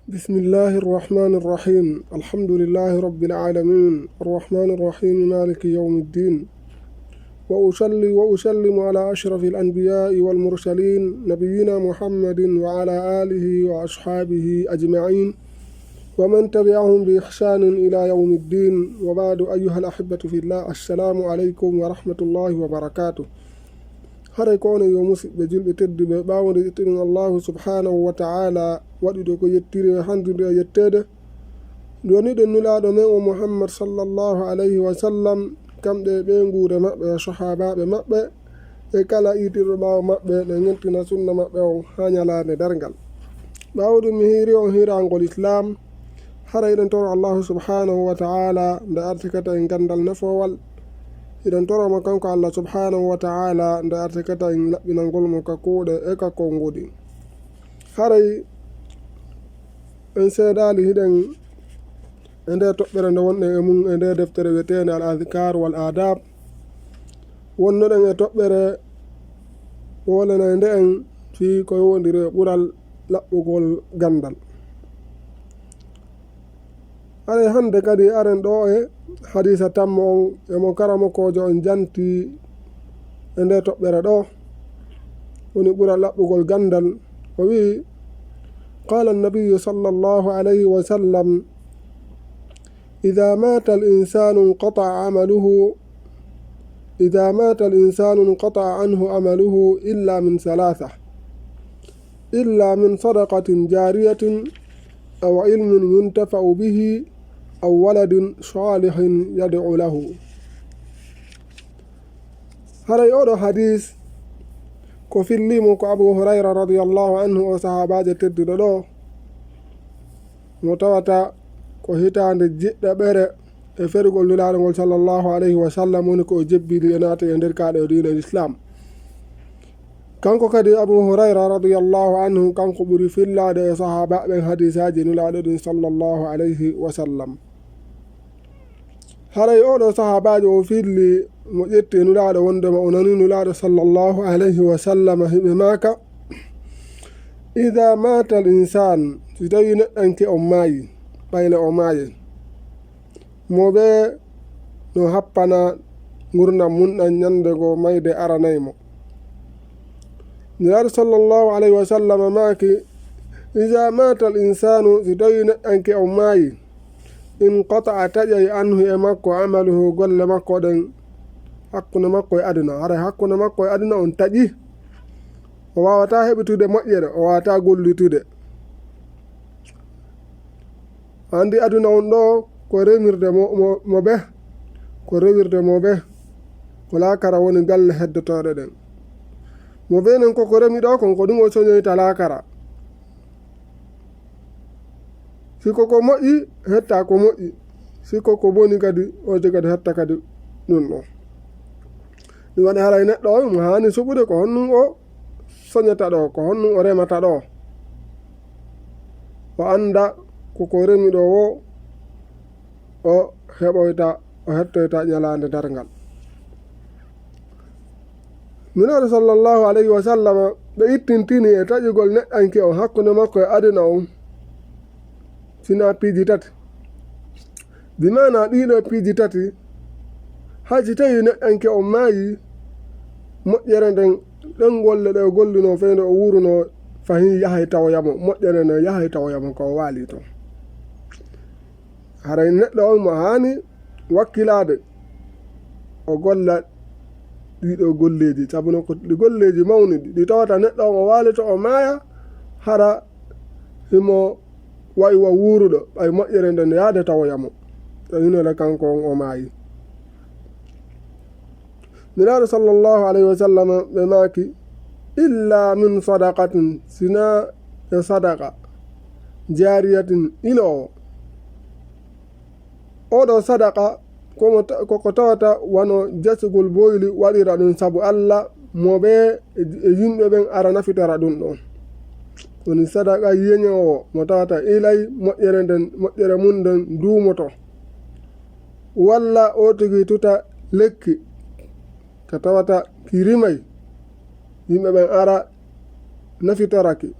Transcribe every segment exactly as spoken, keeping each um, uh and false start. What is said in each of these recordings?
بسم الله الرحمن الرحيم. الحمد لله رب العالمين. الرحمن الرحيم. مالك يوم الدين. وأصلي وأسلم على أشرف الأنبياء والمرسلين نبينا محمد وعلى آله وأصحابه أجمعين ومن تبعهم بإحسان إلى يوم الدين. وبعد، أيها الأحبة في الله، السلام عليكم ورحمة الله وبركاته. Haray ko onon yo musidɓe julɓe tedduɓe, ɓaawo nde ƴetteten Allahu subhanahu wa ta'ala, waɗude ko yettiri e handude e yetteede, nduwaniɗen Nulaaɗo men o Muhammad sallallahu alayhi wa sallam, kamɓe e ɓeynguure maɓɓe e sahaabaaɓe maɓɓe, e kala iitirɗo ɓaawo maɓɓe, ne ngentina sunna maɓɓe on haa ñalaande darngal. Ɓaawo ɗum, mi hiiri on hiiraangol Islaam. Hara eɗen toro Allahu subhanahu wa ta'ala nde artikata en ganndal nafoowal. Eɗen toro mo kanko Allah subhanahu wa ta'ala nde artikata en laɓɓinangol mo ka kuuɗe e ka konnguɗi. Haray en seedaali hiɗen e nde toɓɓere nde wonɗen e mum e nde deftere wiyeteende Al Adhkar wal Adab. Wonnoɗen e toɓɓere wolanaynde en fii ko yowondiri e ɓural laɓɓugol ganndal. Haray hannde kadi aren ɗo e hadiisa tammo on e mo karamokoojo on janti e nde toɓɓere ɗo, woni ɓural laɓɓugol ganndal. O wi'i, قال النبي صلى الله عليه وسلم: إذا مات الإنسان انقطع عمله، إذا مات الإنسان انقطع عنه عمله إلا من ثلاثة، إلا من صدقة جارية أو علم ينتفع به أو ولد صالح يدعو له. Haray oɗo hadiis ko fillimo ko Abu Hurayra radiyallahu anhu, o sahaabaajo tedduɗo ɗo, mo tawata ko hitaande jiɗɗaɓere e ferugol Nulaaɗo ngol sallallahu alayhi wa sallam, woni ko o jebbili e naati e nder kaaɗe o diina Islaam. Kanko kadi Abu Hurayra radiyallahu anhu, kanko ɓuri fillaade e sahaabaaɓe hadiisaaji Nulaaɗo ɗin sallallahu alayhi wa sallam. Haray oɗo sahaabaajo o filli mo ƴetti e Nulaaɗo wondema o nani Nulaaɗo sallallahu alayhi wa sallam hiɓe maaka, "Idaa maatal insaan," si tawii neɗɗanke on maayi, ɓayle o maayi, mo ɓe no happana ngurndan mun ɗan ñande ngo mayde aranay mo. Nulaaɗo sallallahu alayhi wa sallam maaki, "Idaa maatal insaanu," si tawii neɗɗanke on maayi, "inqata'a," taƴay, "anhu," e makko, "amaluhu," golle makko ɗen, hakkunde makko e aduna. Haray hakkunde makko e aduna on taƴi. O waawataa heɓitude moƴƴere, o waawataa gollitude. Anndi aduna on ɗo ko remirde mo, mo, mo be, ko rewirde mo be, ko laakara woni galle heddotooɗe ɗen. Mo be nen ko ko remi ɗo kon, ko ɗum o soñoyta laakara. Si ko ko moƴƴi, hetta ko moƴƴi. Si ko ko boni kadi, o je kadi hetta kadi ɗum ɗo. Ɗum waɗi haray neɗɗo on mo haani suɓude ko honɗum o soñata ɗo, ko honɗum o remata ɗo. O annda ko ko remi ɗo wo, o heɓoyta, o hettoyta ñalaande darngal. Nulaaɗo sallallahu alayhi wa sallam, ɓe ittintini e taƴugol neɗɗanke on hakkunde makko e aduna on, sina piiji tati. Bi maana ɗiɗo piiji tati, hay si tawii neɗɗanke on maayi, moƴƴere nden, ɗen golle ɗe o golluno fewndo o wuuruno, fahin yahay tawoya mo, moƴƴere nden yahay tawoya mo ko o waali ton. Haray neɗɗo on mo haani wakkilaade, o golla ɗiɗo golleeji, sabu no ko ɗi golleeji mawni, ɗi, ɗi tawata neɗɗo on o waalito o maaya, hara himo wa'i wa wuuruɗo, ɓay moƴƴere nden yaade tawoya mo. To hinore kanko on o maayi. Nulaaɗo sallallahu alayhi wa sallam ɓe maaki, "Illa min sadaqatin," sina e sadaqa, "jaariyatin," iloowo. Oɗo sadaqa, ko mo ta-, ko ko tawata wano jasugol boyli waɗira ɗum sabu Allah, mo ɓe e, e yimɓe ɓen ara nafitora ɗum ɗon. Woni sadaqa yeñoowo mo tawata ilay moƴƴere nden, moƴƴere mum nden duumoto. Walla o tigi tuta lekki ka tawata ki rimay, yimɓe ɓen ara nafitoraki.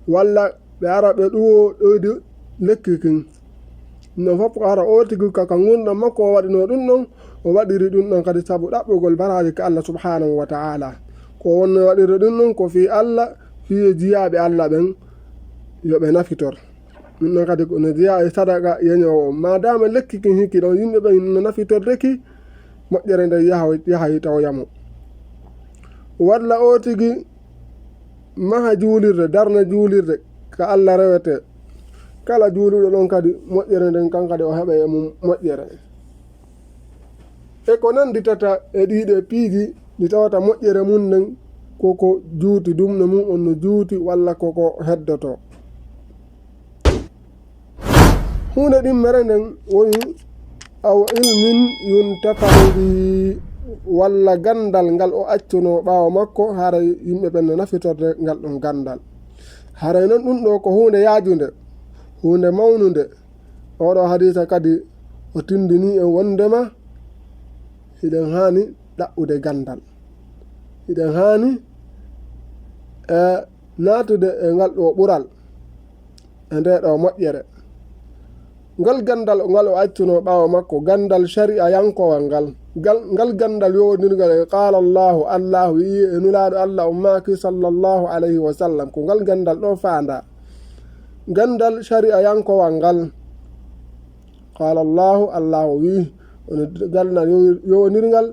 Walla ɓe ara ɓe ɗuwo ɗoydi lekki kin. Ɗum ɗon fof ko hara o tigi ka, ka ngurndan makko o waɗino ɗum ɗon, o waɗiri ɗum ɗon kadi sabu ɗaɓɓugol baraaji ka Allah subhanahu wa ta'ala. Ko wonno waɗiri ɗum ɗon ko fii Allah, fii jiyaaɓe Allah ɓen yo ɓe nafitor. Ɗum ɗon kadi ko no jeyaa e sadaka yeñoowo on. Maadaama lekki kin hikki ɗon, yimɓe ɓen no nafitorde ki, moƴƴere nden yaha, yahay tawoya mo. Walla o tigi maha juulirde, darna juulirde ka Allah rewete. Kala juuluɗo ɗon kadi, moƴƴere nden kan kadi o heɓay e mum moƴƴere. E ko nannditata e ɗii ɗe piiji ɗi tawata moƴƴere mum nden ko ko juuti, dumno mum on no juuti, walla ko ko heddoto. Huunde ɗimmere nden woni, aw ilmin yuntafa'u bihi, walla ganndal ngal o accuno ɓaawo makko, haray yimɓe ɓen no nafitorde ngal ɗon ganndal. Haray non ɗum ɗo ko huunde yaajunde, huunde mawnunde. Oɗo hadiisa kadi o tindini en wondema hiɗen haani ɗaɓɓude ganndal. Hiɗen haani, e, naatude e ngal ɗo ɓural, e nde ɗo moƴƴere. Ngal ganndal ngal o accuno ɓaawo makko, ganndal shari'ayankowal ngal. Ngal, ngal ganndal yowondirngal e qaala Allahu, Allahu wi'i, e Nulaaɗo Allah on maaki sallallahu alayhi wa sallam. Ko ngal ganndal ɗo faanda. Ganndal shari'ayankowal ngal. Qaala Allahu, Allahu wi'i, woni ganndal yowi-, yowondirngal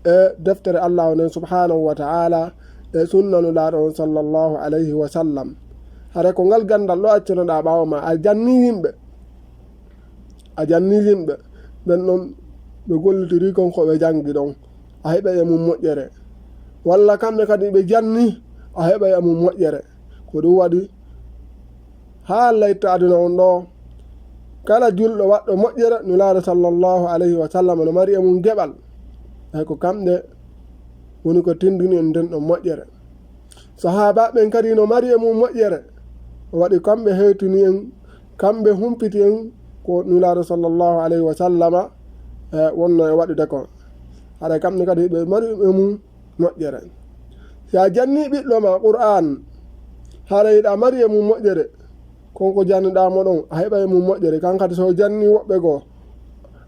e deftere Allahu nden subhanahu wa ta'ala, e sunna Nulaaɗo on sallallahu alayhi wa sallam. Hara ko ngal ganndal ɗo accunoɗaa ɓaawo ma, a janni yimɓe. A janni yimɓe. Ɓen ɗon ɓe gollitiri kon ko ɓe jangi ɗon. A heɓay e mum moƴƴere. Walla kamɓe kadi ɓe janni, a heɓay e mum moƴƴere. Ko ɗum waɗi haa layta aduna on ɗo, kala julɗo waɗɗo moƴƴere, Nulaaɗo sallallahu alayhi wa sallam no mari e mum geɓal. Hay ko kamɓe woni ko tindini en nden ɗon moƴƴere. Sahaabaaɓe ɓen kadi no mari e mum moƴƴere. O waɗi kamɓe hewtini en, kamɓe humpiti en ko Nulaaɗo sallallahu alayhi wa sallama, e, wonno e waɗude kon. Haray kamɓe kadi ɓe mari e mum moƴƴere. Si a janni ɓiɗɗo ma Qur'aan, haray hiɗa mari e mum moƴƴere, kon ko jannuɗaa mo ɗon, a heɓay e mum moƴƴere. Kan kadi so o janni woɓɓe goo,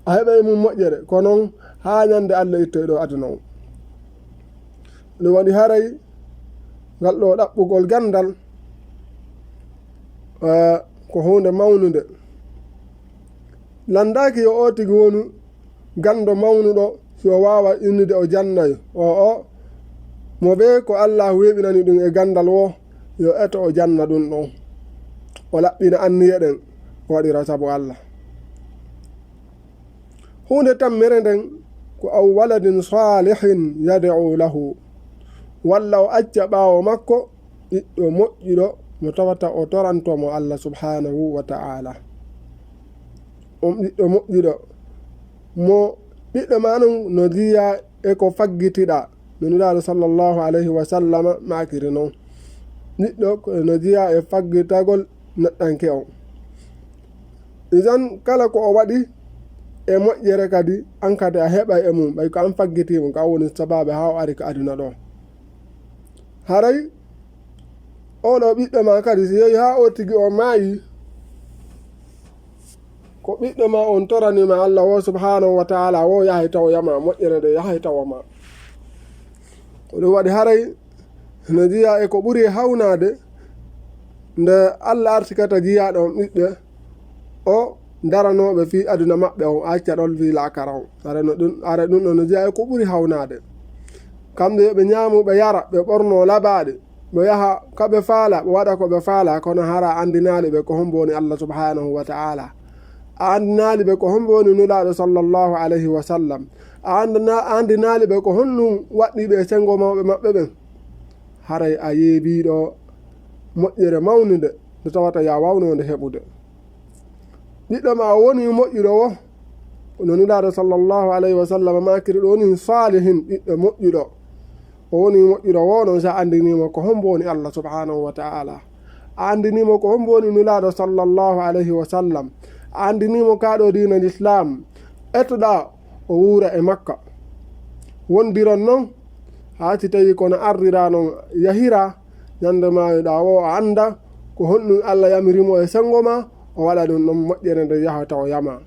a heɓay e mum moƴƴere. Ko non haa ñande Allah ittoy ɗo aduna on. Ɗum waɗi haray ngal ɗo ɗaɓɓugol ganndal, eh, ko huunde mawnunde. Lanndaaki yo o tigi wonu ganndo mawnuɗo, si o waawa innude o jannayo. O, o, mo bee ko Allah weeɓinani ɗum e ganndal wo, yo eto o janna ɗum ɗon. O laɓɓina anniye ɗen, o waɗira sabu Allah. Huunde tammere nden ko aw waladin saalihin yad'u lahu, walla o acca ɓaawo makko ɓiɗɗo moƴƴuɗo mo tawata o toranto mo Allah subhanahu wa ta'ala. On ɓiɗɗo moƴƴuɗo mo ɓiɗɗo ma non no jiya e ko faggitiɗa, no Nulaaɗo sallallahu alayhi wa sallama maakiri non. Ɓiɗɗo ko no jiya e faggitagol neɗɗanke on. Idan kala ko o waɗi e moƴƴere kadi, an kadi a heɓay e mum, ɓay ko an faggiti mum, ko an woni sabaabe haa o ari ko aduna ɗo. Haray oɗo ɓiɗɗo ma kadi, si yehi haa o tigi o maayi, ko ɓiɗɗo ma on torani ma Allah wo subhanahu wa ta'ala, wo yahay tawoya ma, moƴƴere nde yahay tawo ma. Ko ɗum waɗi haray no jiya e ko ɓuri hawnaade nde Allah artikata jiyaaɗo on ɓiɓɓe o daranooɓe fii aduna maɓɓe on, acca ɗon fii laakara on. Hara no ɗum, hara ɗum ɗon no jeyaa e ko ɓuri hawnaade. Kamɓe yo ɓe ñaamu, ɓe yara, ɓe ɓorno labaaɗe, ɓe yaha ka ɓe faala, ɓe waɗa ko ɓe faala, kono hara anndinaali ɓe ko hombo woni Allah subhanahu wa ta'ala. A anndinaali ɓe ko hombo woni Nulaaɗo sallallahu alayhi wa sallam. A anndina-, a anndinaali ɓe ko honɗum waɗɗii ɓe e senngo mawɓe maɓɓe ɓen. Haray a yeebiiɗo moƴƴere mawnunde nde tawata ya waawno nde heɓude. Ɓiɗɗo ma o woni moƴƴuɗo wo, no Nulaaɗo sallallahu alayhi wa sallam maakiri ɗo woni saalihin, ɓiɗɗo moƴƴuɗo. O woni moƴƴuɗo wo non si a anndinii mo ko hombo woni Allah subhanahu wa ta'ala. A anndinii mo ko hombo woni Nulaaɗo sallallahu alayhi wa sallam. A anndinii mo kaa ɗo diina Lislaam. Etoɗaa o wuura e Makka. Wondiron non, haa si tawii kono arriraa non yahiraa, ñande maayuɗaa wo a annda ko honɗum Allah yamiri mo e senngo ma, o waɗa ɗum ɗon moƴƴere nde yahata o yama.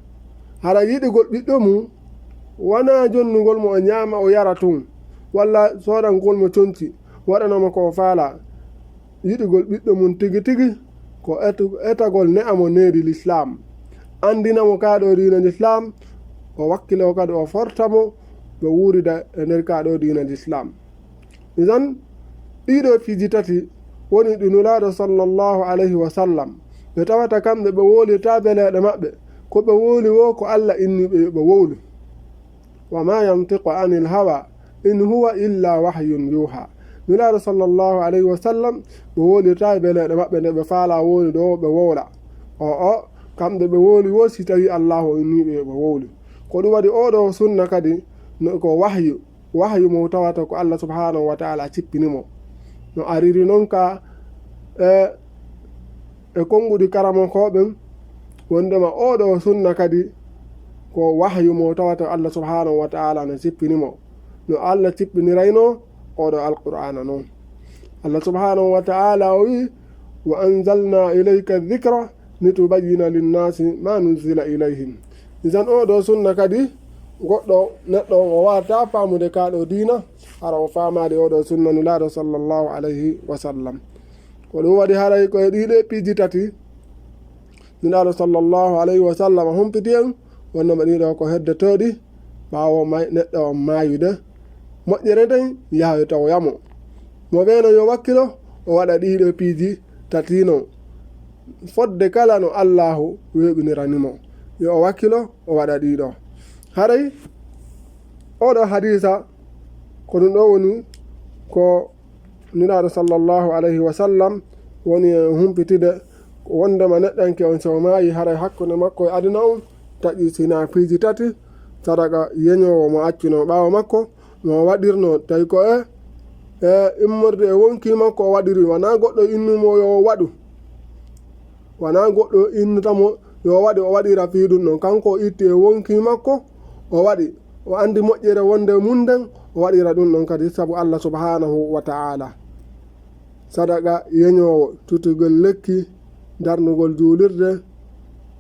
Hara yiɗugol ɓiɗɗo mum wanaa jonnugol mo o ñaama o yara tun, walla soodangol mo conci, waɗana mo ko o faala. Yiɗugol ɓiɗɗo mum tigi tigi ko etu-, etagol ne'a mo needi Lislaam, anndina mo kaa ɗoo diina Lislaam, o wakkiloo kadi o forta mo ɓe wuurida e nder kaa ɗoo diina Lislaam. Idan, ɗiɗo piiji tati woni ɗi Nulaaɗo sallallahu alayhi wa sallam, ɓe tawata kamɓe ɓe wowlirtaa beleeɗe maɓɓe, ko ɓe wowli woo ko Alla inni ɓe yo ɓe wowlu. Wa ma yantiqu anil hawa, in huwa illa wahyun yuha. Nulaaɗo sallallahu alayhi wa sallam, ɓe wowlirtaa e beleeɗe maɓɓe nde ɓe faala wowlude woo ɓe wowla. O o, kamɓe ɓe wowli woo si tawi Allaahu o inni ɓe yo ɓe wowlu. Ko ɗum waɗi oo ɗoo sunna kadi no ko wahyu, wahyu mo tawata ko Alla subhanahu wa ta'ala cippini mo. No ariri non ka, e, e konnguɗi karamokooɓe, wondema oo ɗoo sunna kadi ko wahyu mo tawata Alla subhanahu wa ta'ala no cippini mo. No Alla cippiniraynoo oo ɗoo Alqur'aana non. Alla subhanahu wa ta'ala o wi'i, "Wa anzalna ilayka dhikra litubayyina linnaasi ma nuzila ilayhim." Idan oo ɗoo sunna kadi, goɗɗo neɗɗo on o waawataa faamude kaa ɗoo diina, hara o faamaali oo ɗoo sunna Nulaaɗo sallallahu alayhi wa sallam. Ko ɗum waɗi haray ko e ɗii ɗoo piiji tati, Nulaaɗo sallallahu alayhi wa sallam humpiti en, wonnde ma ɗii ɗoo ko heddotooɗi, ɓaawo may-, neɗɗo on maayude, moƴƴere nden yahoyta o yamo. Mo ɓeeno yo wakkilo, o waɗa ɗii ɗoo piiji tati non. Fodde kala no Allaahu weeɓinirani mo. Yo o wakkilo, o waɗa ɗii ɗoo. Haray, oo ɗoo hadiisa, ko ɗum ɗoo woni ko Nulaaɗo sallallahu alayhi wa sallam woni e humpitide, wondema neɗɗanke on so maayi, haray hakkunde makko e aduna on taƴi sinaa piiji tati, sadaka yeñoowo mo accunoo ɓaawo makko, mo waɗirnoo, tawi ko e, e immorde e wonkii makko o waɗiri, wanaa goɗɗo innu mo yo o waɗu. Wanaa goɗɗo innata mo yo o waɗu, o waɗira fii ɗum ɗon. Kanko o itti e wonkii makko, o waɗi, o anndi moƴƴere wonde mum nden, o waɗira ɗum ɗon kadi sabu Alla subhanahu wa ta'ala. Sadaka yeñoowo, tutugol lekki, darnugol juulirde,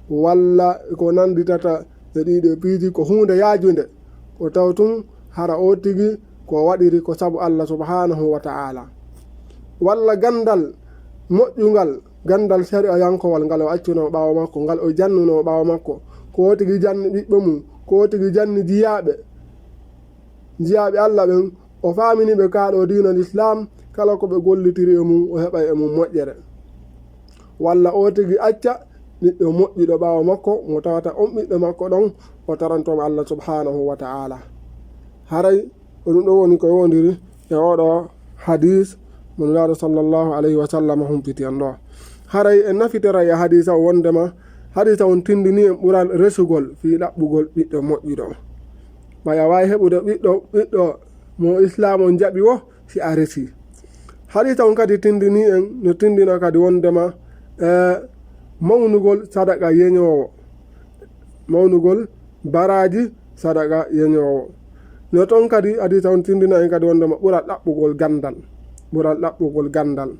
walla ko nannditata e ɗii ɗoo piiji ko huunde yaajunde, ko taw tun hara oo tigi ko waɗiri ko sabu Alla subhanahu wa ta'ala. Walla ganndal moƴƴungal, ganndal sari'ayankowal ngal o accunoo ɓaawo makko, ngal o jannunoo ɓaawo makko, ko oo tigi janni ɓiɓɓe mum, ko oo tigi janni jiyaaɓe, jiyaaɓe Alla ɓen, o faamini ɓe kaa ɗoo diina Lislaam, kala ko ɓe gollitiri e mum, o heɓay e mum moƴƴere. Walla oo tigi acca ɓiɗɗo moƴƴuɗo ɓaawo makko, mo tawata on ɓiɗɗo makko ɗon, o taranto mo Alla subhanahu wa ta'ala. Haray ko ɗum ɗoo woni ko yowondiri e oo ɗoo hadiis mo Nulaaɗo sallallahu alayhi wa sallam humpiti en ɗoo. Haray en nafitoray e hadiisa o wondema hadiisa on tindini en ɓural resugol fii ɗaɓɓugol ɓiɗɗo moƴƴuɗo. Ɓay a waawi heɓude ɓiɗɗo, ɓiɗɗo mo Islaam on jaɓi woo si a resii. Hadiisa on kadi tindini en, no tindina kadi wondema, e, mawnugol sadaka yeñoowo. Mawnugol baraaji sadaka yeñoowo. No ton kadi hadiisa on tindina en kadi wondema ɓural ɗaɓɓugol ganndal. Ɓural ɗaɓɓugol ganndal.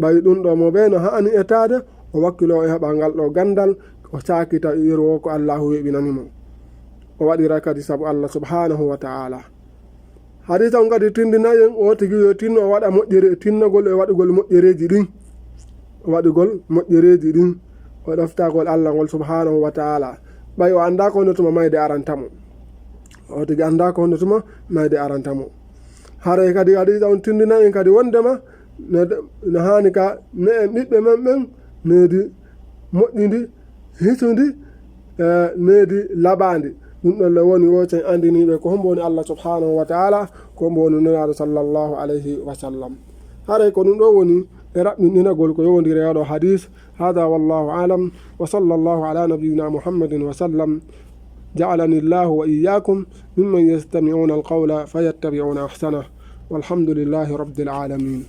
Ɓay ɗum ɗoo mo ɓeeno haani etaade, o wakkiloo e heɓa ngal ɗoo ganndal, o saakita yeru o ko Allaahu weeɓinani mo. O waɗira kadi sabu Alla subhanahu wa ta'ala. Hadiisa on kadi tindina en, oo tigi yo tinno o waɗa moƴƴere, tinnagol e waɗugol moƴƴereeji ɗin. Waɗugol moƴƴereeji ɗin, o ɗoftagol Alla ngol subhanahu wa ta'ala. Ɓay o anndaa ko honno tuma mayde aranta mo. Oo tigi anndaa ko honno tuma mayde aranta mo. Haray kadi hadiisa on tindina en kadi wondema no, no haani ka ne en ɓiɓɓe men ɓen needi moƴƴindi, hisundi, e, needi laɓaandi. Ɗum ɗon le woni woo sen anndiniiɓe ko hombo woni Alla subhanahu wa ta'ala, ko hombo woni Nulaaɗo sallallahu alayhi wa sallam. Haray ko ɗum ɗoo woni e raɓɓinɗinagol ko yowondiri e oo ɗoo hadiis. هذا والله أعلم، وصلى الله على نبينا محمد وسلم. جعلني الله وإياكم ممن يستمعون القول فيتبعون أحسنه. والحمد لله رب العالمين.